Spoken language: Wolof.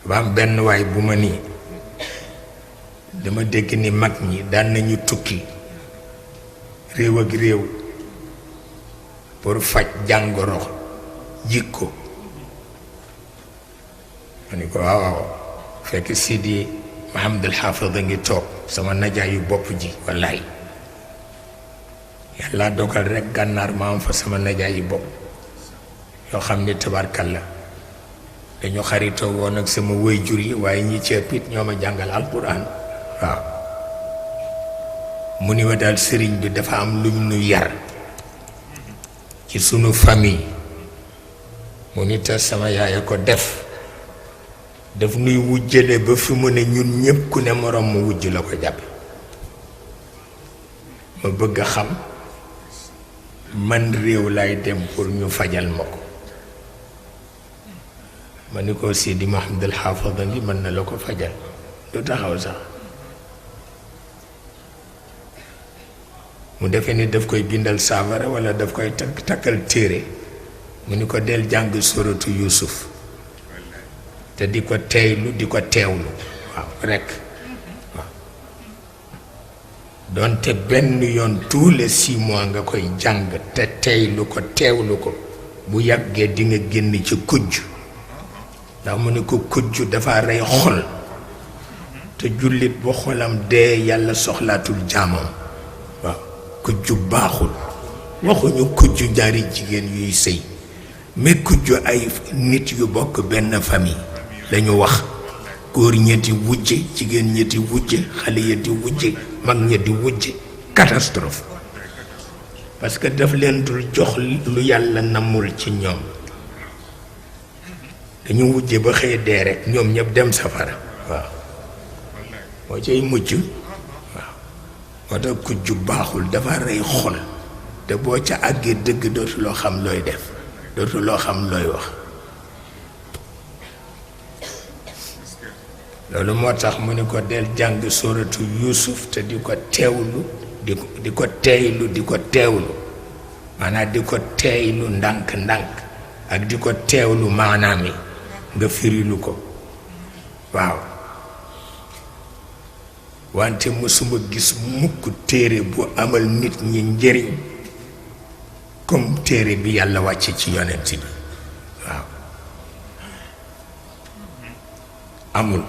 ba am benn waay bu ma nii dama dégg ni mag ñi daan nañu tukki réew ak réew pour faj jàngoro jikko ma ni ko waaw waaw fekk Sidi Mahamadul Xaafid a ngi toog sama najaayu bopp ji wallaay yàlla dogal rekk gànnaar ma am fa sama najaayu bopp yoo xam ni tabarkalla dañu xaritoo woon ak sama waajur yi waaye ñi ceeb it ñoo ma jàngal alquran waaw mu ni ma daal sëriñ bi dafa am lu ñu yar ci sunu famille mu ni te sama yaay ko def daf nuy wujjale ba fi mu ne ñun ñépp ku ne moroom mu wujj la ko jàppe ma bëgg a xam man réew lay dem pour ñu fajal ma ko ma ni ko Sidi Mahamadul Xaafid ngi mën na la ko fajal du taxaw sax mu defee ni daf koy bindal saafara walla daf koy takkal téere mu ni ko del jàng suratu Yuusuf te di ko teeylu di ko teewlu waaw rekk waaw doonte benn yoon tous les 6 mois nga koy jàng te teeylu ko teewlu ko bu yàggee di nga génn ci kujj ndax mu ne ko kujj dafa rey xol te jullit bu xolam dee yàlla soxlaatul jaamam waaw kujj baaxul waxuñu kujj ñaari jigéen yuy sëy mais kujj ay nit yu bokk benn famille lañu wax góor ñetti wujje jigéen ñetti wujje xale ñetti wujje mag ñetti wujje catastrophe parce que daf leen dul jox lu yàlla namul ci ñoom dañu wujje ba xëy dee rek ñoom ñëpp dem safara waaw moo cay mucc waaw moo tax kujj baaxul dafa rey xol te boo ca àggee dëgg dootuloo xam looy def dootuloo xam looy wax loolu moo tax mu ni ko del jàng suratu Yuusuf te di ko teewlu di ko teeylu di ko teewlu maanaam di ko teeylu ndànk-ndànk ak di ko teewlu maanaam yi nga firilu ko waaw wante mësuma gis mukk téere bu amal nit ñi njëriñ comme téere bi yàlla wàcce ci yonent bi waaw amul